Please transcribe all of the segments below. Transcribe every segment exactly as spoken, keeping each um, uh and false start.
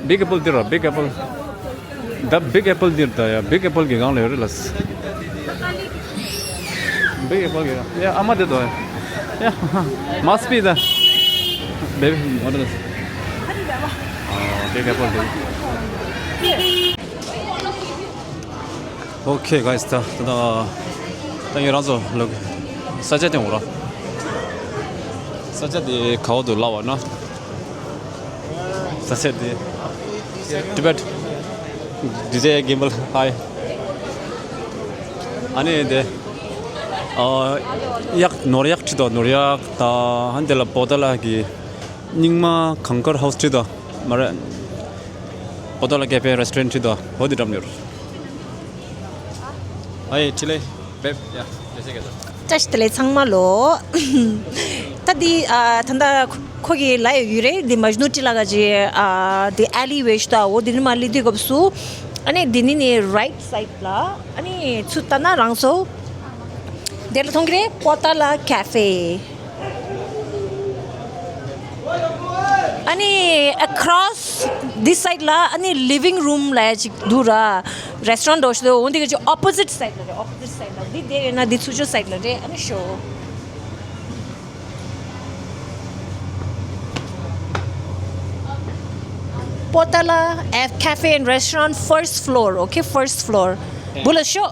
Big Apple འདི་ར། Big Apple. The Big Apple འདི་ར། ད་ཡ། Big Apple གི་སྒང་ལ་ཡོད་རེད་ལགས། Big Apple གི་སྒང་། ཡ། ཨ་མ་དེ་དོ། ཡ། Must be the baby. What is this? Big Apple འདི། Okay guys, ད་ད་ད་ད་ངས་རང་ཚོ་ལོ་ས་ཆ་དེ་འོ་ར། ས་ཆ་དེ་ག་བ་འདུག་ལབ་པ་ན། ས་ཆ་དེ། Tibet. ཌི་ཇེ་གིམ་བལ། Hi. ཨ་ནི་དེ། ཨ། གཡག་ནོར་གཡག་ཁྲིད་དོ། ནོར་གཡག་ད། ཨ་ནི་དེ་ལ་པོ་ཏ་ལ་གི་རྙིང་མ་གངས་དཀར་ཧའུ་སི་ཁྲིད་དོ། མ་རེད། པོ་ཏ་ལ་ཀེ་ཕེ་རེ་སི་ཊོ་རེན་ཁྲིད་དོ། འོ་དེ་འགྲམ་ཡོད། ཨའི་ཁྲིད་ལེ། བེབ། ཡ། ཇེ་སི་ཀ་ད། བཀྲ་ཤིས་བདེ་ལེགས་ཚང་མ་ལོ། ད་འདི་ཨ་ད་ལྟ་ཁོ་གི་ལ་ཡོད་ཡུལ་རེད། འདི་མཇ་ནུ་ཊི་ལ་ག་ཅི་ཨ་འདི་ཨ་ལི་ཝེ་ཤི་ད། འོ་འདི་ནི་མ་ལི་དུས་སྐབས་སུ། ཨ་ནི་འདི་ནི་ནི་རའིཊ་སའིཌ་ལ། ཨ་ནི་ཚུར་ལྟ་ན་རང་ཚོ་དེ་ལ་མཐོང་གི་རེད། པོ་ཏ་ལ་ཀེ་ཕེ། ཨ་ནི་across this side ལ་ཨ་ནི་ལི་ཝིང་རུམ་ལ་ཡ་ཅིག་འདུག་ར། རེ་སི་ཊོ་རེན་འདྲ་བོ་ཞིག་འདུག་འོ་འདི་ག་ཅིག་ཨོ་པོ་ཟིཊ་སའིཌ་ལ་རེད། ཨོ་པོ་ཟིཊ་སའིཌ་ལ། འདི་དེ་ཡོད་ན་འདི་ཚུར་ཕྱོགས་སའིཌ་ལ་རེད། ཨ་ནི་ཤོ། པོ་ཏ་ལ་ཨེ་ཁེ་ཕེ་ཨེན་ཌི་རེ་སི་ཊོ་རེན་ཊི། First floor, okay, first floor. བུ་ལ་ཤོག་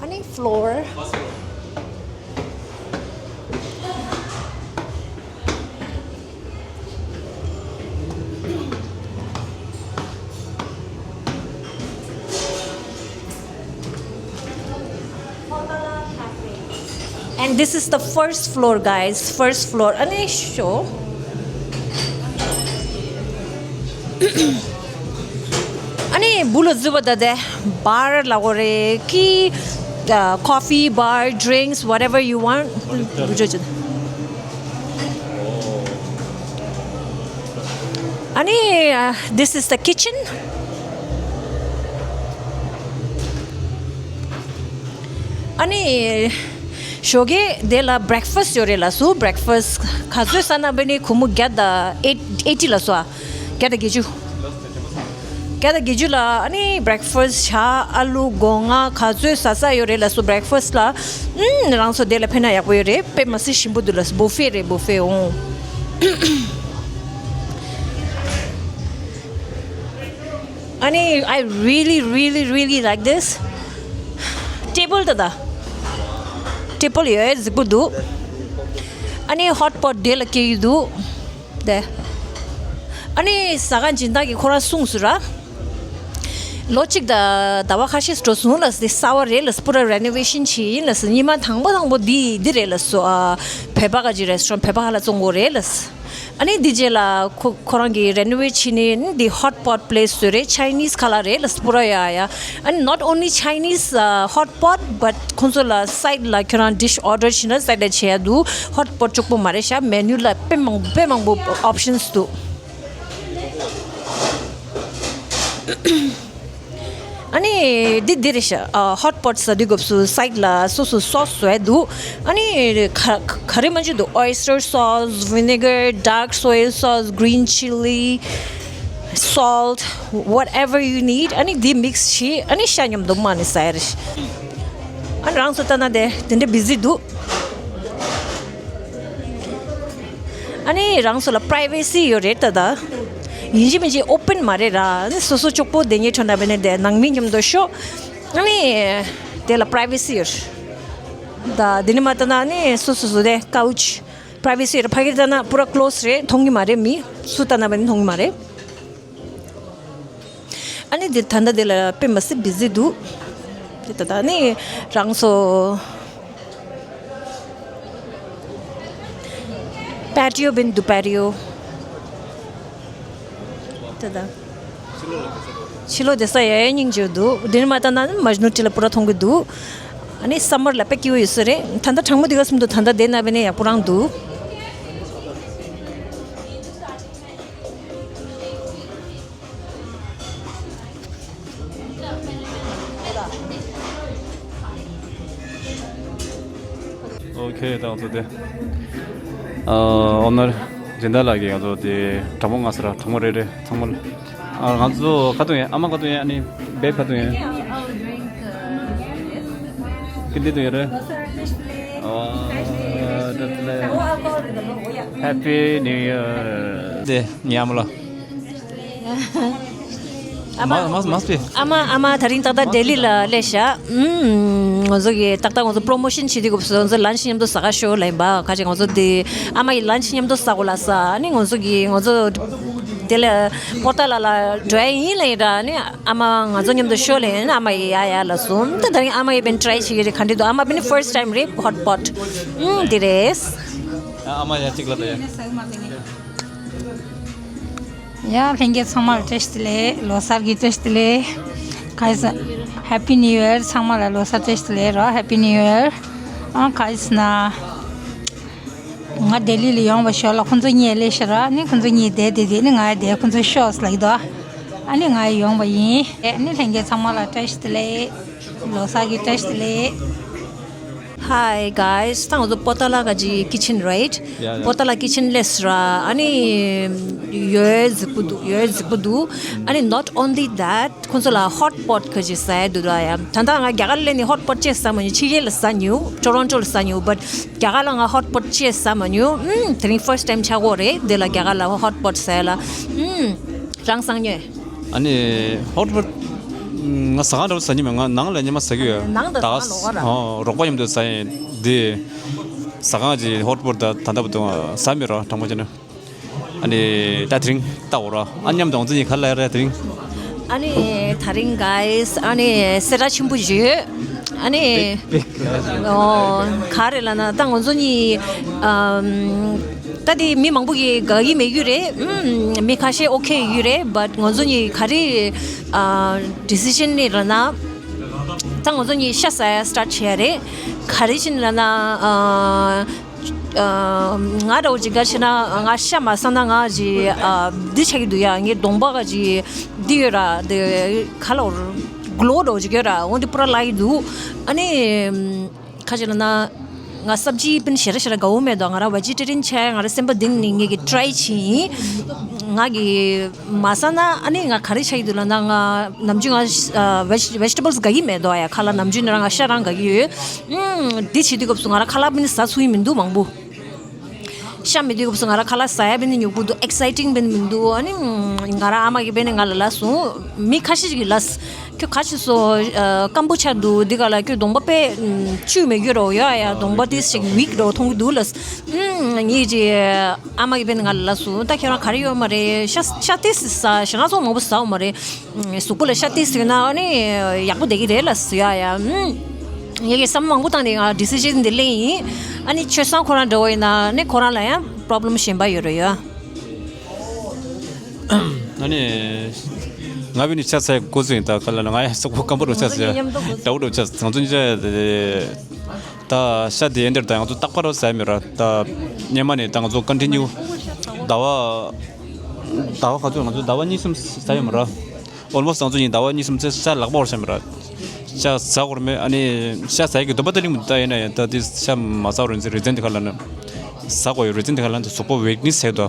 ཨ་ནི་ཕློར། And this is the first floor, guys. First floor. ཨ་ནི་ཤོ། ཨ་ནི་བུ་ལ་འཛུལ་བ་ད་དེ་bar ལ་གོ་རེ་ཀི། Coffee bar, drinks, whatever you want. ཨ་ནི་this is the kitchen. ཨ་ནི་ཞོགས་ཀས་དེ་ལ་breakfast ཡོད་རེད་ལགས་སོ། Breakfast ག་ཚོད་ཟ་ན་བས་ནི་སྒོར་མོ་བརྒྱ་དང་ཨེ་ཊི་ལགས་སོ། བརྒྱ་དང་བརྒྱད་ཅུ། བརྒྱ་དང་བརྒྱད་ཅུ་ལ་ཨ་ནི་breakfast ཇ་ཨ་ལུ་སྒོ་ང་ག་ཚོད་ཟ་ས་ཡོད་རེད་ལགས་སོ། Breakfast ལ་ཨུམ་རང་ཚོ་དེ་ལ་ཕེབས་ན་ཡག་པོ་ཡོད་རེད། དཔེ་མི་སྲིད་ཞིམ་པོ་འདུག་ལགས་སོ། Buffet རེད། Buffet འོང་། ཨ་ནི་I really really really like this table. ད་ད་table ཡོད་གཟིགས་པོ་འདུག་ཨ་ནི་hot pot དེ་ལ་སྐྱེལ་གྱི་འདུག་དེ་ཨ་ནི་ཟ་ཁང་སྦྱིན་བདག་གིས་ཁོ་རང་གསུངས་སོང་ར། ལོ་གཅིག་དང་ཟླ་བ་ཁ་ཤས་འགྲོ་སོང་ལགས་སོ། དེ་གསར་པ་རེད་ལགས་སོ། པུ་ར་renovation བྱས་ཡིན་ལགས་སོ། སྔོན་མ་དང་པོ་དང་པོ་འདི་འདི་རེད་ལགས་སོ། ཨ་བོད་པ་ག་ཅིག་restaurant བོད་པ་ཧ་ལ་བཙོང་གོ་རེད་ལགས་སོ། ཨ་ནི་འདི་རྗེས་ལ་ཁོ་ཁོ་རང་གིས་renovate བྱས་ནས་ནི་འདི་hot pot place བཟོས་རེད། Chinese ཁ་ལག་རེད་ལགས་སོ། པུ་ར་ཡ་ཡ། ཨ་ནི་not only Chinese uh, hot pot but ཁོང་ཚོ་ལ་side ལ་ཁྱོད་རང་dish order བྱས་ན་side ལ་བྱས་ཡ་འདུག hot pot གཅིག་པོ་མ་རེད་ཤག menu ལ་དཔེ་མང་དཔེ་མང་པོ་options འདུག་ཨ་ནི་འདི་འདི་རེད་ཤག་ཨ་hot pot ཟ་དུས་སྐབས་སུ་side ལ་སོ་སོ་sauce བཟོ་ཡ་འདུག་ཨ་ནི་ག་ག་རེ་མ་འཇུ་འདུག oyster sauce, vinegar, dark soy sauce, green chili, salt, whatever you need. ཨ་ནི་འདི་mix བྱས་ཨ་ནི་ཤ་མཉམ་དུ་མ་ནི་ཟ་ཡ་རེད་ཤག་ཨ་ནི་རང་ཚོ་ལྟ་ན་དེ་དེ་འདྲ་busy འདུག་ཨ་ནི་རང་ཚོ་ལ་privacy ཡོད་རེད་ད་ད། ཡིན་གཅིག་མིན་གཅིག་open མ་རེད་ར། ཨ་ནི་སོ་སོ་གཅིག་པོ་དེ་ཉིད་ཁྲོད་ན་བས་ནས་དེ་ནང་མི་མཉམ་དུ་ཤོག་ཨ་ནི་དེ་ལ་privacy ཡོད་རེད། ད་དེ་ནི་མ་ལྟ་ན་ཨ་ནི་སོ་སོ་སོ་དེ་couch privacy ཡོད་རེད། ཕ་གིར་ལྟ་ན་པུ་ར་close རེད། མཐོང་གི་མ་རེད། མི་སུ་ལྟ་ན་བས་ནས་མཐོང་གི་མ་རེད། ཨ་ནི་འདི་ད་ལྟ་འདི་ལ་དཔེ་མི་སྲིད་busy འདུག་འདི་ད་ལྟ་ནི་རང་སོ་patio བིན་འདུག patio འདི་ད་ཕྱི་ལོགས་བསྡད་ས་ཡ་ཡ་སྙིང་རྗེ་འདུག་འདི་ནི་མ་ལྟ་ན་ནི་མཇ་ནུ་ཊི་ལ་པུ་ར་མཐོང་གི་འདུག་ཨ་ནི་summer ལ་དཔེ་སྐྱིད་པོ་ཡོད་ས་རེད། ད་ལྟ་གྲང་མོ་འདི་ག་སུམ་འདུག་ད་ལྟ་བསྡད་ན་བས་ནས་ཡག་པོ་རང་འདུག Okay, ད་ང་ཚོ་དེ། ཨ། ཨོ་ནར། སྦྱིན་བདག་ལགས་ཀྱིས་ང་ཚོ་དེ་གྲོགས་མོ་ང་ཟེར་ར། གྲོགས་མོ་རེ་རེ་ཚང་མ་ལ། ཨ། ང་ཚོ་ག་དུ་ཡིན། ཨ་མ་ག་དུ་ཡིན། ཨ་ནི་བེབ་ག་དུ་ཡིན། ཀི་འདི་དུ་ཡོད་རེད། ཨ། Happy New Year. དེ་ཉམས་ལ། ཨ་མ། མ་མ་མ་སྤེ། ཨ་མ། ཨ་མ་ད་རིང་ཏག་ཏག་ལྡི་ལི་ལ་སླེབས་ཤག་ཨུམ། ང་ཚོ་གི་ཏག་ཏག་ང་ཚོ་པྲོ་མོ་ཤན་བྱེད་དུས་སྐབས་སུ་ང་ཚོ་ལན་ཆི་མཉམ་དུ་ཟ་ག་ཤོག་ལབ་ཡིན་པ། ཁ་ཅིག་ང་ཚོ་དེ་ཨ་མ་ཡི་ལན་ཆི་མཉམ་དུ་ཟ་དགོས་ལབ་ས། ཨ་ནི་ང་ཚོ་གི་ང་ཚོ་དེ་ལ་པོ་ཏ་ལ་ལ་འགྲོ་ཡ་ཡིན་ལབ་ཡིན་ར། ཨ་ནི་ཨ་མ་ང་ཚོ་མཉམ་དུ་ཤོག་ལབ་ཡིན། ཨ་མ་ཡི་ཡ་ཡ་ལབ་སོང་། ད་ད་རིང་ཨ་མ་ཡི་བན་ཊི་རའི་བྱེད་ཀྱི་རེད། ག་འདྲ་འདུག་ཨ་མ་བན་ཕར་སི་ཊི་ཊའིམ་རེད། ཧོཊ་པོཊ། ཨུམ། དེ་རེད། ཨ་མ་ཡ་གཅིག་ལ་ད་ཡ། ཡ། ལྷན་རྒྱས་ཚང་མར་བཀྲ་ཤིས་བདེ་ལེགས། ལོ་གསར་གྱི་བཀྲ་ཤིས་བདེ་ལེགས། ག་ས། Happy New Year། ཚང་མ་ལ་ལོ་གསར་བཀྲ་ཤིས་བདེ་ལེགས་རོ། Happy New Year། ཨ། ག་ས་ན། ང་ལྡི་ལི་ལ་ཡོང་བ་ཞོར་ལ་ཁོང་ཚོ་གཉིས་སླེབས་ཤག་ར། ཨ་ནི་ཁོང་ཚོ་གཉིས་བསྡད་དེ། དེ་ནི་ང་ཡ་བསྡད། ཁོང་ཚོ་ཤོག་ལབ་ཀྱི་འདུག་ཨ་ནི་ང་ཡ་ཡོང་བ་ཡིན། ཨ་ནི་ལྷན་རྒྱས་ཚང་མ་ལ་བཀྲ་ཤིས་བདེ་ལེགས། ལོ་གསར་གྱི་བཀྲ་ཤིས་བདེ་ལེགས། Hi guys, ད་ང་ཚོ་པོ་ཏ་ལ་ག་ཅི་ཀི་ཆན་རའིཊ། Yeah, yeah. པོ་ཏ་ལ་ཀི་ཆན་སླེབས་ར། ཨ་ནི་ཡོད་གཟིགས་པོ་འདུག་ཡོད་གཟིགས་པོ་འདུག་ཨ་ནི་not only that, ཁོང་ཚོ་ལ་ཧོཊ་པོཊ་ག་ཅི་ཟ་ཡ་འདུག་ར་ཡ། ད་ལྟ་ང་རྒྱ་གར་སླེབས་ནས་ཧོཊ་པོཊ་ཅིག་ཟ་མ་མྱོང་། ཕྱི་རྒྱལ་ལ་ཟ་མྱོང་། ཊོ་རོན་ཊོ་ལ་ཟ་མྱོང་། བཊ་རྒྱ་གར་ལ་ང་ཧོཊ་པོཊ་ཅིག་ཟ་མ་མྱོང་། ཨུམ། དེ་རིང་ཕར་སི་ཊི་ཊའིམ་ཆགས་ཀྱི་རེད། དེ་ལ་རྒྱ་གར་ལ་ཧོཊ་པོཊ་ཟ་ཡ་ལ། ཨུམ། རང་ཟ་མྱོང་། ཨ་ནི་ཧོཊ་པོཊ་ང་ཟ་ཁང་འདྲ་པོ་ཟ་མྱོང་མེད། ང་ནང་ལ་སྔོན་མ་ཟ་གི་ཡོད། ནང་དུ་ད་ཟ་ལོག་ར། ཨོ། རོགས་པ་མཉམ་དུ་ཟ་ཡིན། འདི་ཟ་ཁང་གི་ཧོཊ་པོཊ་ད་ད་ལྟ་བར་དུ་ཟ་མེད་ར། དྲང་པོ་བྱས་ན། ཨ་ནི་ད་དེ་རིང་ལྟ་འོ་ར། ཨ་མཉམ་དུ་ང་ཚོ་གཉིས་ག་ལ་ཡ་ར་དེ་རིང་། ཨ་ནི་ད་རིང་གཱིས། ཨ་ནི་སེ་དྲག་ཆེན་པོ་ཞིག་ཡོད། ཨ་ནི། ཨོ། ག་རེ་ལབ་ན་ད་ང་ཚོ་གཉིས། ཨམ། ད་དེ་མི་མང་པོ་གིས་དགའ་གི་མེད་རྒྱུ་རེད། ཨུམ། མི་ཁ་ཤས་ཨོ་ཁེ་ཡོད་རྒྱུ་རེད། བཊ་ང་ཚོ་གཉིས་ག་རེ། ཨ། ཌི་སི་ཤན་རེད་ལབ་ན། ད་ང་ཚོ་གཉིས་ཤ་ཟ་ཡ་སི་ཊར་བྱས་རེད། ག་རེ་བྱས་ནས་ལབ་ན། ཨ། ཨ། ང་འདྲ་པོ་ཅིག་ག་བྱས་ན་ང་ཤ་མ་ཟ་ན་ང་ཅིག་ཨ། འདི་ཆགས་ཀྱི་འདུག་ཡ། ངའི་གདོང་པ་ག་ཅིག་འདི་ཡོད་ར། འདི་ག་ལ་གློ་འདྲ་པོ་ཅིག་ཡོད་ར། འོ་འདི་པུ་ར་ལབ་ཀྱི་འདུག་ཨ་ནི། ཁ་ཅིག་ལབ་ན། ང་སབ་ཇི་སྤུན་ཞེ་དྲག་ཞེ་དྲག་དགའ་པོ་མེད་དོ། ང་རང་ཝེ་ཇི་ཊེ་རི་ཡན་ཆགས། ང་རང་སེམས་པ་གཏིང་ནས་ངས་ཀྱི་ཊ་རའི་བྱས་ཡིན། ང་གི་མ་ཟ་ན་ཨ་ནི་ང་ག་རེ་ཆགས་ཀྱི་འདུག་ལབ་ན། ང་ནམ་རྒྱུན་ང་ཝེ་ཇི་ཝེ་ཇི་ཊེ་བལ་སི་དགའ་གི་མེད་དོ་ཡ། ཁ་ལག་ནམ་རྒྱུན་ནས་རང་ང་ཤ་རང་དགའ་གི་ཡོད། ཨུམ། འདི་བྱེད་དུས་སྐབས་སུ་ང་རང་ཁ་ལག་སྤུན་ཟ་ཚུགས་ཀྱི་མི་འདུག་མང་པོ། ཤ་མེད་དུས་སྐབས་སུ་ང་རང་ཁ་ལག་ཟ་ཡ་སྤུན་ཉོབ་པོ་འདུག་ཨེག་སའི་ཊིང་སྤུན་མི་འདུག་ཨ་ནི་ང་རང་ཨ་མ་གི་སྤུན་ནས་ང་ལ་ལབ་སོང་། མི་ཁ་ཤས་ཤིག་གིས་ལབ། ཁྱོད་ག་བྱས་སོང་། ཨ། སྐམ་པོ་ཆགས་འདུག་འདི་ག་ལ་ཁྱོད་གདོང་པ་དཔེ་བཅུད་མེད་རྒྱུ་རོ་ཡོད་ཡ། གདོང་པ་ཏིས་ཞིག་ཝིག་རོ་མཐོང་གི་འདུག་ལབ། ཨུམ། ངས་ཀྱི་ཨ་མ་གི་སྤུན་ང་ལ་ལབ་སོང་། ད་ཁྱོད་རང་ག་རེ་ཡོད་མ་རེད། ཤ་ཤ་ཏིས་ཟ། ཞེ་ན་ཚོགས་མང་པོ་ཟ་འོ་མ་རེད། ཨུམ། གཟུགས་པོ་ལ་ཤ་ཏིས་ཟ་ན་ཨ་ནི་ཡག་པོ་བསྡད་ཀྱི་རེད་ལབ་ཟེར་ཡ་ཡ། ཨུམ། ངས་ཀྱི་བསམ་བློ་མང་པོ་བཏང་ནས་ང་ཌི་སི་ཤན་འདི་ལེན་ཡིན། ཨ་ནི་ཆོས་བཟང་ཁོ་རང་འདྲ་པོ་ཡིན་ན་ནི་ཁོ་རང་ལ་ཡང་པོ་རོབ་ལེམ་གཞན་པ་ཡོད་རེད་ཡ། ཨ་ནི། ང་བི་ནི་ཤ་ཟ་ཡ་འགོ་བཙུགས་ཡིན། ད་ག་ལ་ན་ང་ཡ་སོག་པོ་སྐམ་པོ་རུ་ཤ་ཟ་ཡ། ང་ཚོ་གཉིས་མཉམ་དུ་འགོ་བཙུགས། འདྲ་པོ་རུ་ཤ་ཟ། ང་ཚོ་གཉིས་ཆ་དེ། ད་ཤ་དེ་ཨེ་འདྲ་ད་ང་ཚོ་རྟག་པར་རུ་ཟ་ཡ་མེད་ར། ད་སྔོན་མ་ནས་ད་ང་ཚོ་ཀོན་ཊི་ནིའུ་ཟླ་བ། ཟླ་བ་ག་ཚོད་ང་ཚོ་ཟླ་བ་གཉིས་གསུམ་ཟ་ཡོད་མ་ར། ཨོལ་མོ་སི་ཊི་ང་ཚོ་གཉིས་ཟླ་བ་གཉིས་གསུམ་ཚེ་ཤ་ལག་པ་བོར་ཤ་མེད་ར། ཤ་ཟ་དགོས་རེད་མེད། ཨ་ནི་ཤ་ཟ་ཡ་གི་འདོད་པ་ད་གླེང་མི་འདུག་ད་ཡིན་ན་ཡང་ད་དེ་ཤ་མ་ཟ་བ་རེད་ཟེར། རི་ཛན་དེ་ག་ལ་ན་ཟ་དགོས་ཡོད། རི་ཛན་དེ་ག་ལ་ན་གཟུགས་པོ་ཝིག་ནེ་སི་ཟེར་དོ།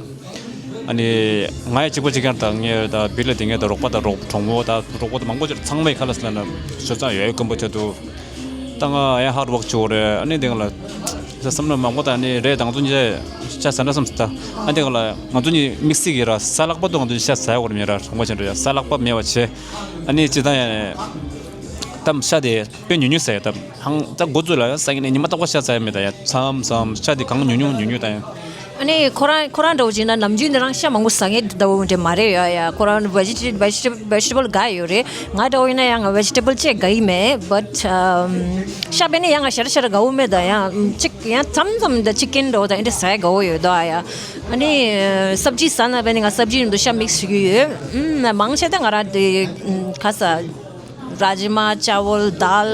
ཨ་ནི་ང་ཡ་གཅིག་པ་གཅིག་རྐྱང་དང་ངའི་ད་བི་ལ་དེ་ངའི་ད་རོགས་པ་དང་རོགས་གྲོགས་མོ་ད་རོགས་པ་ད་མང་པོ་ཅིག་ཚང་མས་ག་ལ་ཟེར་ན་ཤ་ཚང་ཡོད་སྐམ་པོ་ཆགས་འདུག་ད་ང་ཡང་ཧར་ཌི་ཝོག་བྱེད་དགོས་རེད། ཨ་ནི་དེ་ག་ལ་ཤ་བསམ་བློ་མང་པོ་ད་ནི་རེད། ད་ང་ཚོ་གཉིས་ཤ་ཟ་འདྲ་བསམ་སོང་། ད་ཨ་དེ་ག་ལ་ང་ཚོ་གཉིས་དམིགས་བསལ་གྱི་ར་ཟ་ལག་པ་དུ་ང་ཚོ་གཉིས་ཤ་ཟ་ཡ་དགོས་རེད་མེད་ར། གྲོགས་མོ་ཆེན་འགྲོ་ཡ་ཟ་ལག་པ་མེད་པ་བྱས། ཨ་ནི་ཅི་ད་ཡ་ད་ཤ་དེ་དཔེ་ཉུང་ཉུང་ཟ་ཡ། ད་ཧང་ད་འགོ་བཙུགས་ལ་ཡ་ས་ངན་ནས་ཉི་མ་རྟག་པར་ཤ་ཟ་ཡ་མེད། ད་ཡ་མཚམས་མཚམས་ཤ་དེ་གང་ཉུང་ཉུང་ཉུང་ཉུང་ད་ཡ། ཨ་ནི་ཁོ་རང་ཁོ་རང་འདྲ་བོ་བྱས་ན་ནམ་རྒྱུན་ནས་རང་ཤ་མང་པོ་ཟ་མཁན་འདྲ་བོ་འདྲ་མ་རེད་ཡ། ཡ་ཁོ་རང་ཝེ་ཇི་ཊེ་ཝེ་ཇི་ཊེ་ཝེ་ཇི་ཊེ་བལ་དགའ་ཡོད་རེད། ང་འདྲ་བོ་ཡིན་ན་ཡང་ང་ཝེ་ཇི་ཊེ་བལ་ཅིག་དགའ་གི་མེད། བཊ་ཤ་བས་ནི་ཡང་ང་ཞེ་དྲག་ཞེ་དྲག་དགའ་བོ་མེད། ད་ཡང་ཅིག་ཡང་མཚམས་མཚམས་ད་ཅི་ཀེན་འདྲ་བོ་ད་ཨེ་འདྲ་ཟ་ཡ་དགའ་བོ་ཡོད་ད་ཡ། ཨ་ནི་སབ་ཇི་ཟ་ན་བས་ནི་ང་སབ་ཇི་མཉམ་དུ་ཤ་མིག་སི་བྱེད་ཀྱི་ཡོད། ཨུམ། མང་ཆེ་ད་ང་རང་དེ་ཁ་ཟ། རཱཇ་མ་ཅ་ཝལ་དཱལ་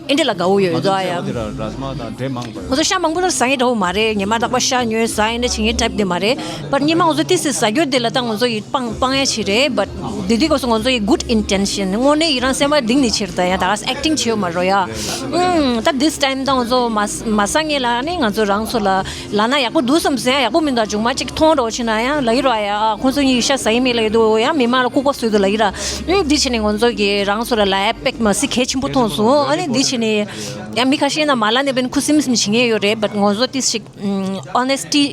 ཨེ་ཡང་། ཨེ་འདྲ་ལ་དགའ་བོ་ཡོད་ང་ཚོ་དོ་ཡ་ཡ། ཅ་ཝལ་དེ་ར་རཱཇ་མ་དང་འབྲས་མང་པ་ང་ཚོ་ཤ་མང་པོ་ལ་ཟ་ཡི་འདྲ་བོ་མ་རེད། ཉི་མ་རྟག་པར་ཤ་ཉོས་ཟ་ཡི་འདྲ་བྱེད་མཁན་ཊའིབ་དེ་མ་རེད། པར་ཉི་མ་ང་ཚོ་ཏི་སི་ཟ་རྒྱུ་དེ་ལ་ད་ང་ཚོ་ཡི་སྤང་སྤང་ཡ་ཆེ་རེད། བཊ་དེ་དུས་སྐབས་སུ་ང་ཚོ་ཡི་good intention དངོས་གནས་ཡི་རང་སེམས་པ་གཏིང་ནས་ཆེ་རེད། ད་ཡ་ད་ག་ཨེག་ཊིང་བྱེད་ཡོད་མ་རོ་ཡ། ཨུམ། ད་this time ད་ང་ཚོ་མ་མ་ཟ་ངེས་ལ་ནི་ང་ཚོ་རང་ཚོ་ལ་ལ་ན་ཡག་པོ་འདུག་བསམ་ཟེར་ཡ་ཡག་པོ་མི་འདུག་ཅུང་མ་གཅིག་མཐོང་རོགས་བྱེད་ན་ཡང་ལ་ཡི་རོ་ཡ། ཁོང་ཚོ་གཉིས་ཤ་ཟ་ཡི་མེད་ལ་ཡི་འདུག་ཡང་མི་མང་ལ་ལྐུགས་པ་བཟོས་འདུག་ལ་ཡི་ར། ཨུམ། འདི་བྱས་ནས་ང་ཚོ་གི་རང་ཚོ་ལ་ལ་ཡ་དཔེ་མ་སྲིད་གལ་ཆེན་པོ་མཐོང་སོང་། ཨ་ནི་འདི་བྱས་ནས་ཡང་མི་ཁ་ཤས་ན་མ་ལ་ནས་བན་ཁུ་སིམ་སིམ་བྱེད་ངེས་ཡོད་རེད། བཊ་ང་ཚོ་ཏི་ཞིག་ཨུམ། ཨོ་ནེ་སི་ཊི་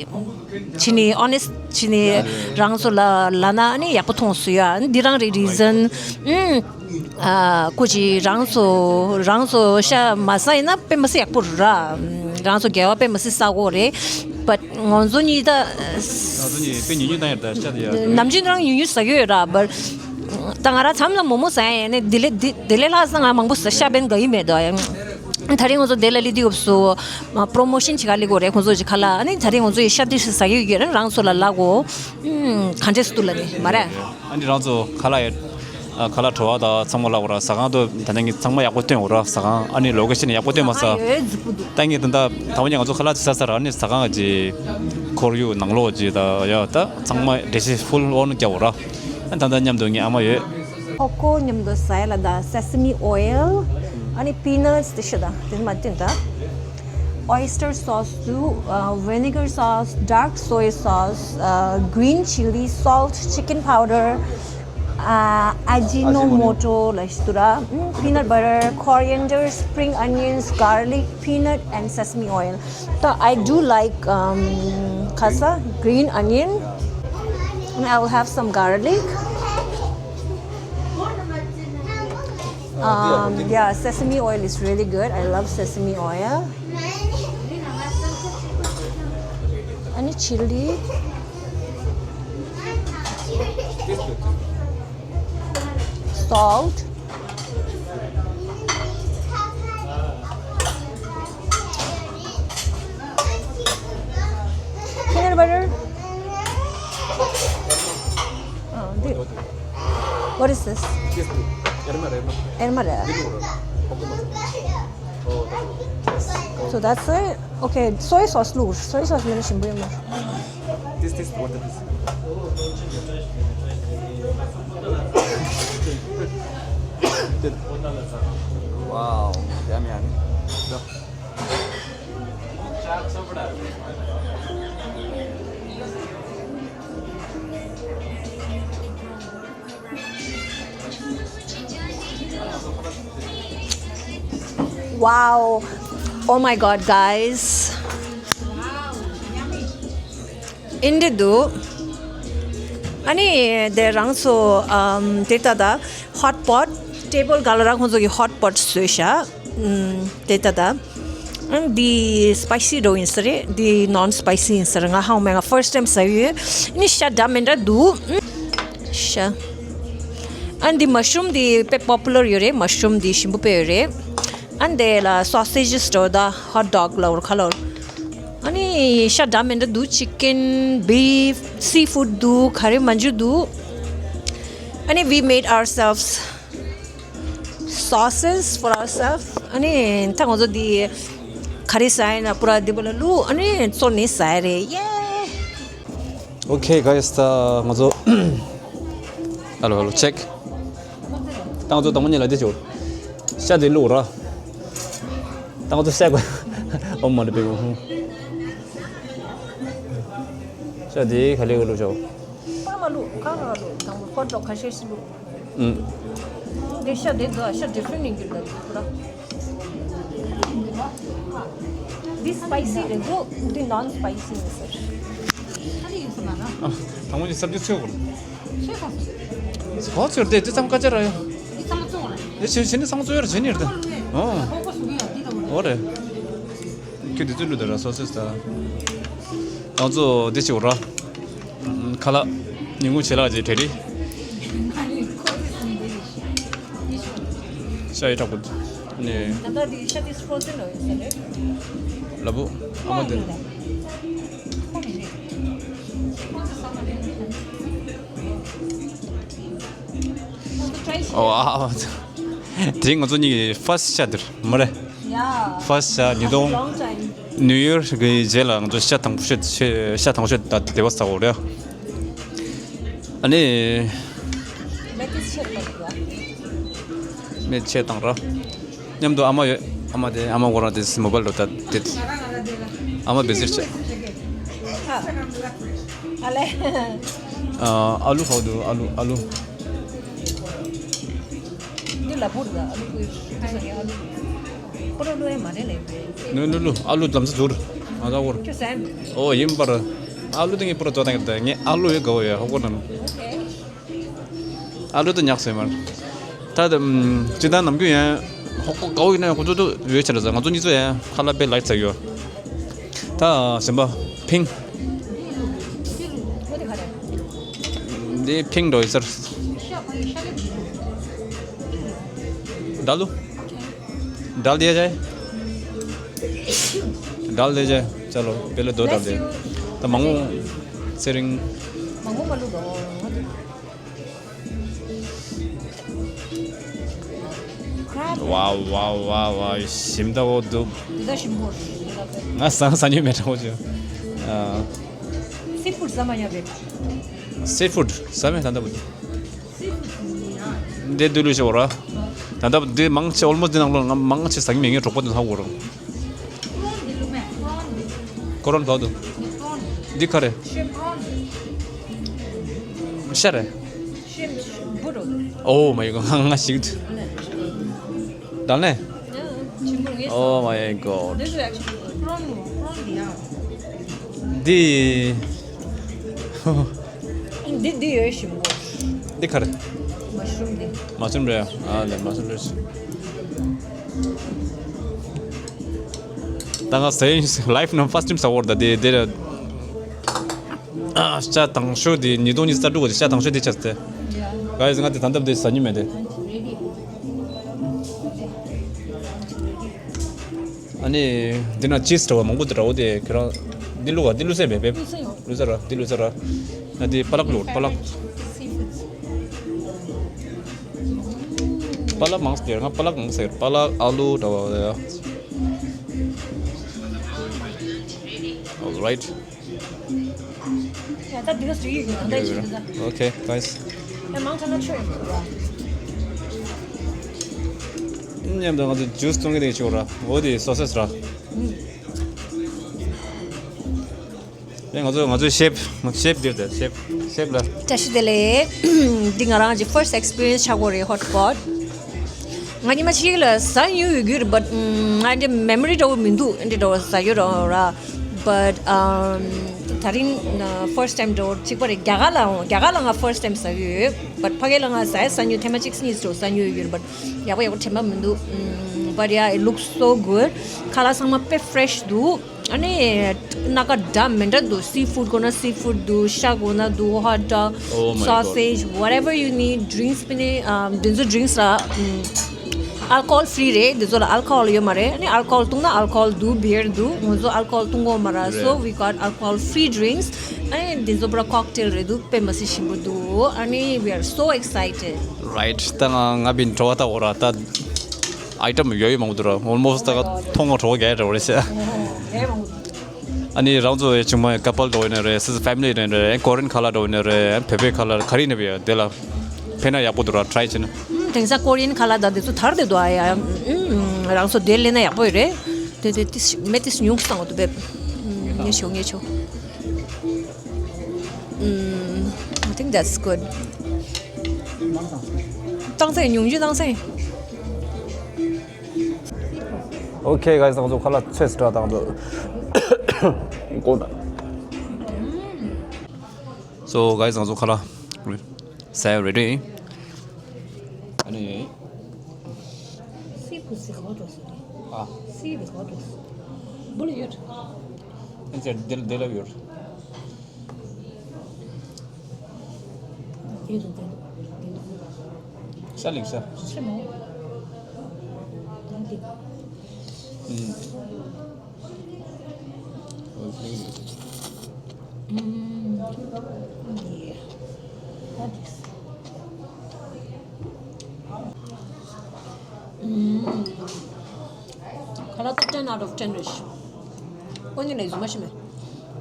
བྱས་ནས་ཨོ་ནེ་སི་བྱས་ནས་རང་ཚོ་ལ་ལ་ན་ཨ་ནི་ཡག་པོ་མཐོང་སོང་ཡ། ཨ་ནི་འདི་རང་རེད་རི་ཛན། ཨུམ། ཨ་ཀུ་ཅི་རང་ཚོ་རང་ཚོ་ཤ་མ་ཟ་ཡིན་ན་དཔེ་མ་སྲིད་ཡག་པོ་རེད་ར། རང་ཚོ་དགེ་བ་དཔེ་མ་སྲིད་ས་གོ་རེད། བཊ་ང་ཚོ་གཉིས་ད་ང་ཚོ་གཉིས་དཔེ་ཉུང་ཉུང་བཏང་ཡོད་ད་ཤ་དེ་ཡ། ནམ་རྒྱུན་རང་ཉུང་ཉུང་ཟ་གི་ཡོད་ར། བཊ་ད་ང་རང་མཚམས་ལ་མོག་མོག་ཟ་ཡ་ཡིན་ནས་དེ་ལས་དེ་དེ་ལས་ལྷག་ས་ང་མང་པོ་ཟ་ཤ་བན་དགའ་ཡི་མེད་ད་ཡ། ད་རིང་ང་ཚོ་དེ་ལ་ལི་དུས་སྐབས་སུ་པྲོ་མོ་ཤན་བྱེད་ག་ལི་གོ་རེད་ཁོང་ཚོ་ཅིག་ཁ་ལ། ཨ་ནི་ད་རིང་ང་ཚོ་ཡི་ཤ་དེ་ཟ་གི་ཡོད་ར། རང་ཚོ་ལ་ལ་གོ། ཨུམ། ག་འདྲས་སུ་ལ་ནི་མ་རེད། ཨ་ནི་རང་ཚོ་ཁ་ལག་ཡ། ཨ་ཁ་ལག་བྲོ་བ་དང་ཚང་མ་ལབ་ར། ཟ་ཁང་དུ་ད་ནང་གི་ཚང་མ་ཡག་པོ་སྟོན་འོ་ར། ཟ་ཁང་ཨ་ནི་ལོ་ཀེ་ཤན་ཡག་པོ་སྟོན་མ་ས། ཨ་ཡོད་ཟིག་པོ་འདུག་ད་ངས་ད་ད་ད་བ་ཉིན་ང་ཚོ་ཁ་ལག་ཅིག་ཟ་ས་ར། ཨ་ནི་ཟ་ཁང་གི་ཁོར་ཡུག་ནང་ལོགས་ཀྱི་ད་ཡ་ད་ཚང་མ་འགྲེལ་བཤད་ཧྥུལ་ཨོན་རྒྱབ་འོ་ར། ཨ་ད་ད་མཉམ་དུ་ངའི་ཨ་མ་ཡོད། ཁོ་ཀོ་མཉམ་དུ་ཟ་ཡ་ལ་ད་སེ་སི་མི་ཨོ་ཡལ། ཨ་ནི་པི་ནཊ་སི་དེ་ཤི་ད་དེ་མ་བསྟན་ད། Oyster sauce དུ། ཨ་vinegar sauce, dark soy sauce, ཨ་green chili, salt, chicken powder, ཨ་Ajinomoto ལ་ཞིག་ཏུ་ར། ཨམ། peanut butter, coriander, spring onions, garlic, peanut and sesame oil. ད་I do like, um, ཁ་ས་green onion. And I will have some garlic. Um, yeah, sesame oil is really good. I love sesame oil. Any chili, salt, peanut butter. Oh, the- What is this? Ermare. So that's it. Okay, soy sauce ལུགས། Soy sauce མེད་ན་ཞིམ་པོ་ཡོད་མ་རེད། This, this, what is this? Wow, yummy, yummy. Wow. Oh my God, guys. ཨིན་འདི་འདུག་ཨ་ནི་དེ་རང་ཚོ་ཨམ་དེ་ལྟ་ད་ཧོཊ་པོཊ་ཊེ་བལ་ག་ལ་རང་ཁོང་ཚོ་གི་ཧོཊ་པོཊ་བཟོས་ཤག་ཨམ་དེ་ལྟ་ད། ཨ་ནི་འདི་སི་པའི་སི་འདྲ་བོ་ཡིན་ས་རེད། འདི་ནོན་སི་པའི་སི་ཡིན་ས་རེད། ང་ཧ་གོ་མེད། ང་ཕར་སི་ཊའིམ་ཟ་ཡོད། ཨ་ནི་ཤ་འདྲ་མི་འདྲ་འདུག་ཤ། ཨ་ནི་འདི་མ་ཤི་རུམ་འདི་དཔེ་པོ་པུ་ལར་ཡོད་རེད། མ་ཤི་རུམ་འདི་ཞིམ་པོ་དཔེ་ཡོད་རེད། ཨ་ནི་དེ་ལ་སོ་སེ་ཇི་སི་འདྲ་བོ་ད་ཧོཊ་ཌོག་ལབ་ར་ཁ་ལོར། ཨ་ནི་ཤ་འདྲ་མི་འདྲ་འདུག་ཅི་ཀེན། བིཕ། སི་ཕུཌ་འདུག་ག་རེ་མ་འཇུ་འདུག་ཨ་ནི་we made ourselves sauces for ourselves. ཨ་ནི་ད་ང་ཚོ་འདི་ག་རེ་ཟ་ཡིན་ན་པུ་ར་འདི་པོ་ལ་བླུགས། ཨ་ནི་བཙོས་ནས་ཟ་ཡ་རེད། ཡེ། Okay, guys, ད་ང་ཚོ། Hello, hello, check. ད་ང་ཚོ་དང་པོ་ཉིད་ལ་འདི་བྱོས། ཤ་འདི་བླུགས་ར། ད་ང་ཚོ་ཤ་ག་ཨོ་མ་རེད་པས། ཤ་འདི་ག་ལེ་ག་བླུགས་བྱོས། པ་མ་བླུགས། གང་ག་བླུགས། དང་པོ་ཧོཊ་ཌོག་ཁ་ཤས་ཤིག་བླུགས། ཨུམ། འདི་ཤ་འདི་འདུག་ཤ་ཌི་ཕ་རེན་ཊི་ཡིན་གྱི་འདུག་པུ་ར། འདི་སི་པའི་སི་རེད་འདུག་འདི་ནོན་སི་པའི་སི་ཡིན་ཟེར། ཨ། དང་པོ་ནི་སབ་ཇི་ཚོས་གོ། ཚོས་གོ་ཚོས་དེ་དེ་ཙམ་དཀའ་ཅག་ར་ཡོད། འདི་ཚང་མ་ཚོས་གོ་ར། དེ་བྱེད་བྱེད་ནི་ཚང་མ་ཚོས་ཡོད་ར་བྱེད་ནི་རེད་ད། ཨོ། ཨོ་རེད། ཁྱོད་དེ་ཚོས་བླུགས་དེ་ར་སོ་སོས་ད། ང་ཚོ་འདི་བྱེད་གོ་ར། ཁ་ལག་ཉིན་གུང་ཆེ་ལག་ཅིག་བྲེ་རི། ཤ་ཡི་དྲག་པོ་ནས། ད་ལྟ་འདི་ཤ་འདི་ཕོ་རོ་ཛེན་ལ་ཡོད་ས་རེད། ལ་བུ་ཨ་མ་འདི། ཁོ་མི་རེད། ཁོ་ཚོ་ས་མ་རེད། ཁོ་ཚོ་ཊ་རའི་བྱེད། ཨོ་ཨ་ཨ། དེ་ང་ཚོ་གཉིས་ཀྱི་first ཤ་འདིར་མ་རེད། Yeah. First ཤ་ཉིས་སྟོང་long time. New Year གི་རྗེས་ལ་ང་ཚོ་ཤ་དང་པོ་ཤ་ཤ་དང་པོ་ཤ་ད་དེ་བ་ཟ་འོ་རེད། ཨ་ནི་མེ་ཏིས་ཆེ་བ་རེད། མེ་ཆེ་དང་ར། མཉམ་དུ་ཨ་མ་ཡོད། ཨ་མ་དེ་ཨ་མ་ཁོ་རང་དེ་མོ་བལ་རོ་ད་དེ། ཨ་མ་བེ་ཟིར་ཆེ། ཨ་ལེ། ཨ་ཨ་ལུ་ཧོ་དུ་ཨ་ལུ་ཨ་ལུ། འདི་ལ་བུར་ད་ཨ་ལུ་ཀུ་ཤུ་ཏུ་ས་ངའི་ཨ་ལུ། པོ་རོ་ལུ་ཨེ་མ་རེད་ལེ། ནུ་ནུ་ལུ་ཨ་ལུ་ལམ་སུ་ཟུར། ང་ད་བོར། ཁྱོད་སེམས། ཨོ་ཡིན་པར། ཨ་ལུ་དེ་ངའི་པོ་རོ་ཙོ་ད་ངའི་ད་ངའི་ཨ་ལུ་ཡོད་ག་བོ་ཡོད་ཧོ་ཀོ་ནམ། ཨ་ལུ་དུ་ཉག་སེ་མར། ད་དུ་ཅི་ད་ནམ་རྒྱུན་ཡང་ཧོ་ཀོ་ག་བོ་ཡིན་ན་ཧོ་ཀོ་ཏུ་ཡོད་ཆ་ར་ཟ། ང་ཚོ་གཉིས་ཚོ་ཡང་ཁ་ལ་པེ་ལའིཀ་ཚ་ཡོད། ད་སེམས་པ་ཕིང་། འདི་ཕིང་འགྲོ་ཡི་ཟེར། ད་ལུ། འདྲ་ལྡེ་ཅེ། འདྲ་ལྡེ་ཅེ། ཅ་ལོ་པེ་ལེ་དོ་འདྲ་ལྡེ། ད་མང་མོ་ཚེ་རིང་། མང་མོ་མ་ལུ་དོ། ཝའོ་ཝའོ་ཝའོ་ཝའོ། ཞིམ་ད་འོ་འདུག་འདི་ད་ཞིམ་པོ་རེད། ང་ས་ས་ཉོས་མེད་འདྲ་བོ་ཅིག་ཨ། སི་ཕུཌ་ཟ་མ་ཉམས་རེད། སི་ཕུཌ་ཟ་མེད་ད་ལྟ་བུ། འདི་འདུག་ལུས་ཤོག་ར། ད་ལྟ་འདི་མང་ཆེ་ཨོལ་མོ་སི་འདི་ནང་ལོགས་ང་མང་ཆེ་ཟ་གི་མེད། ངའི་གྲོགས་པོ་འདི་ཧ་གོ་རང་། ཀོ་རོན་བ་དུ། འདི་ག་རེ། ཤ་རེ། Oh my god. ང་ང་ཞིག་འདུག་ད་ནས། Oh my god. འདི། འདི་འདི་ཡོད་ཞིམ་པོ། འདི་ག་རེ། མ་ཤུ་རུམ་འདི། མ་ཤུ་རུམ་རེད། ཨ་ལེ་མ་ཤུ་རུམ་རེད། ད་ང་ཟེར་ལའིཕ་ནང་ཕར་སི་ཊེམ་ཟ་བོར་ད་དེ་དེ་རེད། ཤ་དང་ཤོ་དེ་ཉིས་སྟོང་ཉི་ཤུ་རྩ་དྲུག་གི་ཤ་དང་ཤོ་དེ་ཆགས་ཏེ། ག་ཡིས་ང་དེ་ད་ལྟ་དེ་ཟ་ཉི་མེད་དེ། ཨ་ནི། འདི་ན་ཅིས་འདྲ་བ་མང་པོ་འདུག་འདྲ་བོ་དེ་ཁྱེད་རང་། འདི་བླུགས་ཨ། འདི་བླུགས་སེ་མེད་པས། བླུགས་ས་ར། འདི་བླུགས་ས་ར། ན་འདི་པ་ལག་བླུགས་པ་ལག་པ་ལག་མང་སྟེར། ང་པ་ལག་མང་ཟེར། པ་ལག་ཨ་ལུ་འདྲ་བ་ཡ། Alright. ཡ་ད་འདི་ག་སུ་ཡིག་གི་གང་ལྟར་ཞིག་འདི་ད། Okay, guys. ཡ་མང་ཐ་ན་ཆོས་ཡིན་ཟེར་བ། མཉམ་དུ་ང་ཚོ་ཇུས་བཏུང་གི་དེ་ཆོག་ར། འོ་དེ་སོ་སོས་ར། ཨེ་ང་ཚོ་ང་ཚོའི་ཤེབ་ཤེབ་འདིར་དེ་ཤེབ་ཤེབ་ལ། བཀྲ་ཤིས་བདེ་ལེགས། འདི་ང་རང་གི་first experience ཆགས་ཀྱི་ཡོད་རེད། ཧོཊ་པོཊ། ང་ཉི་མ་གཅིག་ལ་ཟ་མྱོང་ཡོད་རྒྱུ་རེད། བཊ་ང་འདི་མེ་མོ་རི་འདྲ་བོ་མི་འདུག་འདི་འདྲ་བོ་ཟ་ཡོད་རེད་ར། བཊ་ཨམ་ད་རིང་ཕར་སི་ཊི་ཊའིམ་འདྲ་བོ་གཅིག་པ་རེད། རྒྱ་གར་ལའང་རྒྱ་གར་ལ་ང་ཕར་སི་ཊི་ཊའིམ་ཟ་ཡོད་ཡོད། བཊ་ཕ་གི་ལ་ང་ཟ་ཡ་ཟ་མྱོང་ཐེངས་མ་གཅིག་གཉིས་འདྲ་བོ་ཟ་མྱོང་ཡོད་རྒྱུ་རེད། བཊ་ཡག་པོ་ཡག་པོ་དྲན་པ་མི་འདུག་བཊ་yeah, it looks so good. ཁ་ལག་ཚང་མ་དཔེ་ཕི་རེ་ཤི་འདུག་ཨ་ནི་སྣ་ཁ་འདྲ་མི་འདྲ་འདུག་སི་ཕུཌ་དགོས་ན་སི་ཕུཌ་འདུག་ཤ་དགོས་ན་འདུག་ཧོཊ་ཌོག Oh my god. Sausage, whatever you need, drinks པི་ནི་ཨ་འདི་ཚོ་ཌི་རིང་སི་ར། ཨམ་ཨལ་ཀོ་ཧོལ་ཕི་རི་རེད། འདི་ཚོ་ལ་ཨལ་ཀོ་ཧོལ་ཡོད་མ་རེད། ཨ་ནི་ཨལ་ཀོ་ཧོལ་བཏུང་ན་ཨལ་ཀོ་ཧོལ་འདུག་བི་ཡར་འདུག་ང་ཚོ་ཨལ་ཀོ་ཧོལ་བཏུང་གི་ཡོད་མ་རེད། So རེད། We got alcohol free drinks. ཨ་ནི་འདི་ཚོ་པུ་ར་ཀོག་ཊེལ་རེད་འདུག་དཔེ་མི་སྲིད་ཞིམ་པོ་འདུག་ཨ་ནི་we are so excited. Right. ད་ང་ང་བིན་བྲོ་བ་ད་འོ་ར་ད། ཨའི་ཊམ་ཡོད་ཡོད་མང་པོ་འདུག་ར། ཨོལ་མོ་སི་ཊི་ད་ག་མཐོང་ངོ་གྲོགས་རྒྱ་ར་བ་རེད་ཤག་ཨ་ནི་རང་ཚོ་ཆུང་མ་ཀ་པལ་འགྲོ་ཡིན་ན་རེད། སི་ཕེ་མི་ལི་ཡིན་ན་རེད། ཀོ་རི་ཡན་ཁ་ལར་འགྲོ་ཡིན་ན་རེད། བོད་པའི་ཁ་ལར་ག་རེ་ཡིན་ན་བས་དེ་ལ་ཕན་ན་ཡག་པོ་འདུག་ར། ཊི་རའི་བྱས་ན། དེང་སང་ཀོ་རི་ཡན་ཁ་ལར་ད་དེ་ཚོ་དར་དེ་འདུག་ཨ་ཡ། རང་ཚོ་དེ་ལེན་ན་ཡག་པོ་ཡོད་རེད། དེ་དེ་ཏིས་མེ་ཏིས་ཉུང་སང་འདུག་བས། ངས་ཤོ་ངས་ཤོ། I think that's good. བཏང་སེ་ཉུང་ཞུ་བཏང་སེ། Okay, guys, ང་ཚོ་ཁ་ལག་ཚོས་འདྲ་བཏང་འདུག་གོ་ན། So, guys, ང་ཚོ་ཁ་ལག་ཟས་རེ་ཌི། ཨ་ནི། སི་ཕུ་སི་ག་བ་འགྲོ་སོང་། ཨ། སི་བི་ག་བ་འགྲོ་སོང་། འབུ་ལ་ཡོད། ཨ་ཙི་དེ་དེ་ལ་ཡོད། དེ་རུ་དེ་རུ་དེ་རུ། ས་ལིག་ས། ཆེ་མོ། ད་དེ། ཨུམ། ཨུམ། ཡེ། ད་དེ། Of ten-ish. Only like Zuma Shime.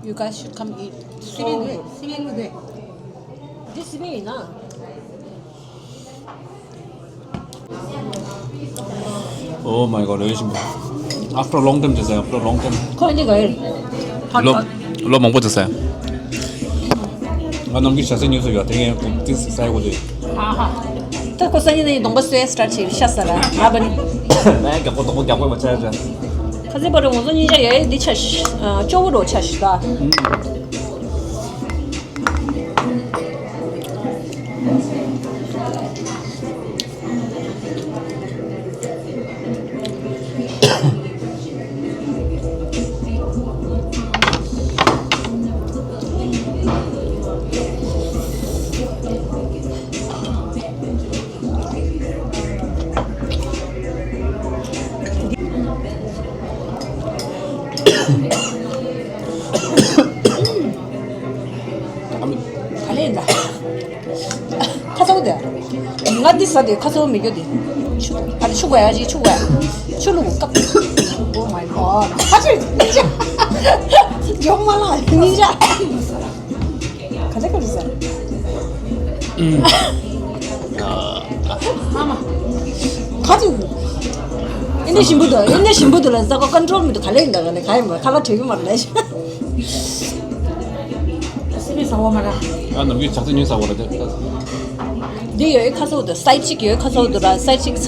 You guys should come eat. Simi So- Gui, Simi Gui. This is me, na. Oh my god, very simple. After a long time, just after a long time. Ko ni ga. Lo lo mangpo just. Nga nam ki shase news yo, tenge this sai ko de. Aha. Ta ko sani ni dongba sue start chi sha sala. Abani. Na ga ko to ko ga ko ba cha cha. Kaze baro mo ni ja ye di cha. Cho wo ro cha shi da. ག་ལེ་ཡིན་ད། ཁ་ཚ་བོ་དེ། ང་འདི་ཟ་དེ་ཁ་ཚ་བོ་མི་རྒྱུ་དེ། ཆུ། ཨ་ཆུ་དགོས་ཡ་ཅིག་ཆུ་དགོས་ཡ། ཆུ་བླུགས་ཀ། Oh my god. ཁ་ཚ་ཉིན་ཞག་མཇོག་མ་ལ་ཉིན་ཞག་ག་ཚ་ག་ཚ་ཟ། ཁ་ཚ། ཨེ་འདྲ་ཞིམ་པོ་འདུག་ཨེ་འདྲ་ཞིམ་པོ་འདུག་ལ་ཟ་གོ་ཀོན་ཊོལ་མི་འདུག་ག་ལེ་ཡིན་ད་ག་ལེ་ག་ཡིན་པ་ཁ་ལག་བྲོས་གི་མ་རེད་ལ། སི་པན་ཟ་བོ་མ་ར། ཨ་ནམ་རྒྱུན་ཆག་ཚེ་ཉིན་ཟ་བོ་ར་དེ། འདི་ཡོད་ཁ་སོ་དུ་སའི་ཆིག་ཡོད་ཁ་སོ་དུ་ར་སའི་ཆིག་ཁ་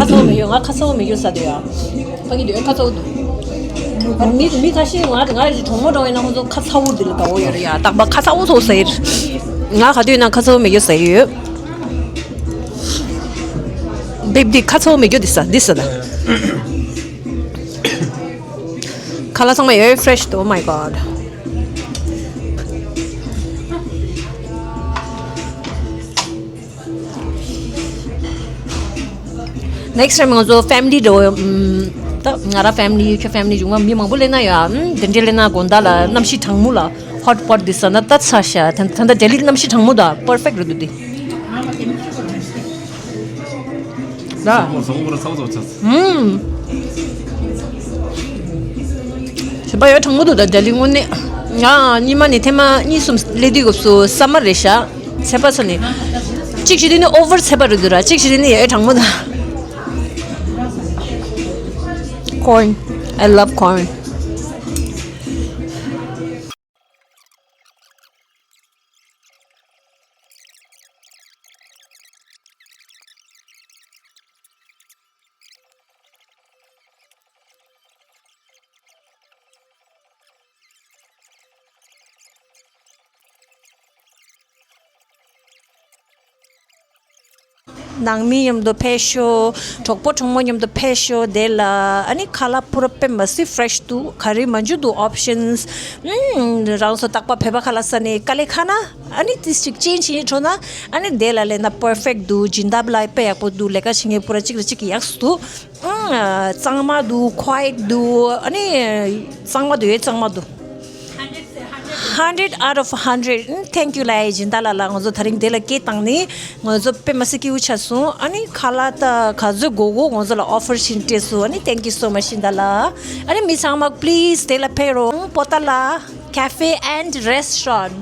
སོ་མི་ཡོད། ང་ཁ་སོ་མི་ཡོད་ཟ་དུ་ཡ། ཕ་གི་དུ་ཡོད་ཁ་སོ་དུ། མི་མི་ཁ་ཤས་ང་ང་རེ་གྲོང་མོ་གྲོང་ཡིན་ན་ཁོ་ཚོ་ཁ་ཚ་བོ་འདི་ལ་དགའ་བོ་ཡོད་རེད་ཡ། རྟག་པ་ཁ་ཚ་བོ་ཚོ་ཟ་ཡི། ང་ག་དུས་ན་ཁ་ཚ་བོ་མི་ཡོད་ཟ་ཡི་ཡོད། བེབ་འདི་ཁ་ཚ་བོ་མི་ཡོད་འདི་ཟ་འདི་ཟ་ད། ཁ་ལག་ཚང་མ་ཡོད་ཧྥེ་རེཤ་དུ། Oh my god. Next time ང་ཚོ་ཕེ་མི་ལི་འགྲོ། ད་ང་རང་ཕེ་མི་ལི་ཁྱོད་ཕེ་མི་ལི་བྱུང་བ་མི་མང་པོ་སླེབས་ན་ཡ། དེ་འདྲའི་སླེབས་ན་དགོང་དག་ལ་གནམ་གཤིས་གྲང་མོ་ལ་ཧོ་ཊི་པོ་ཊི་འདི་ཟ་ན་ད་ཚ་ཤ། ད་ད་ལྟ་ལྡི་ལི་གནམ་གཤིས་གྲང་མོ་ད་པར་ཕེག་རེད་འདུག་འདི། ད། ཧུམ། ཞིམ་པ་ཡོད་གྲང་མོ་འདུག་ད་ལྡི་ལི་དངོས་གནས། ང་ཉི་མ་ནས་ཐེངས་མ་གཉིས་གསུམ་སླེབས་དུས་སྐབས་སུ་ས་མ་རེད་ཤག་ཚད་པ་ཚ་ནས། གཅིག་བྱས་དུས་ནི་ཨོ་ཝར་ཚད་པ་རེད་འདུག་ར། གཅིག་བྱས་དུས་ནི་ཡོད་གྲང་མོ་ད། Corn. I love corn. ནང་མི་མཉམ་དུ་ཕེབས་ཤོག་གྲོགས་པོ་གྲོགས་མོ་མཉམ་དུ་ཕེབས་ཤོག་དེ་ལ་ཨ་ནི་ཁ་ལག་པུ་ར་དཔེ་མ་སྲིད་ཧྥེ་རེཤ་འདུག་ག་རེ་མ་འཇུ་འདུག་ཨོབ་ཤན་སི། ཨུམ། རང་ཚོ་རྟག་པར་བོད་པ་ཁ་ལག་ཟ་ནས་དཀའ་ལས་ཁག་ན་ཨ་ནི་ཏིས་ཅིག་ཅེན་ཇི་བྱེད་འགྲོ་ན་ཨ་ནི་དེ་ལ་སླེབས་ན་པར་ཕེག་འདུག་སྦྱིན་བདག་ལ་དཔེ་ཡག་པོ་འདུག་ལས་ཀ་བྱེད་མཁན་པུ་ར་གཅིག་ལ་གཅིག་གི་ཡག་སུ་འདུག་ཨུམ། གཙང་མ་འདུག་ཁོའེ་ཊི་འདུག་ཨ་ནི་གཙང་མ་འདུག་ཡོད་གཙང་མ་འདུག Hundred out of hundred. Thank you ལ་སྦྱིན་བདག་ལགས་ལ་ང་ཚོ་དེ་རིང་དེ་ལ་སྐད་བཏང་ནས་ང་ཚོ་དཔེ་མ་སྲིད་སྐྱིད་པོ་ཆགས་སོང་། ཨ་ནི་ཁ་ལག་ད་ག་ཚོད་དགོས་དགོས་ང་ཚོ་ལ་ཨོ་ཕར་བྱིན་སྤྲད་སོང་། ཨ་ནི་thank you so much སྦྱིན་བདག་ལགས། ཨ་ནི་མི་ཚང་མ་please དེ་ལ་ཕེབས་རོགས། པོ་ཏཱ་ལ་cafe and restaurant.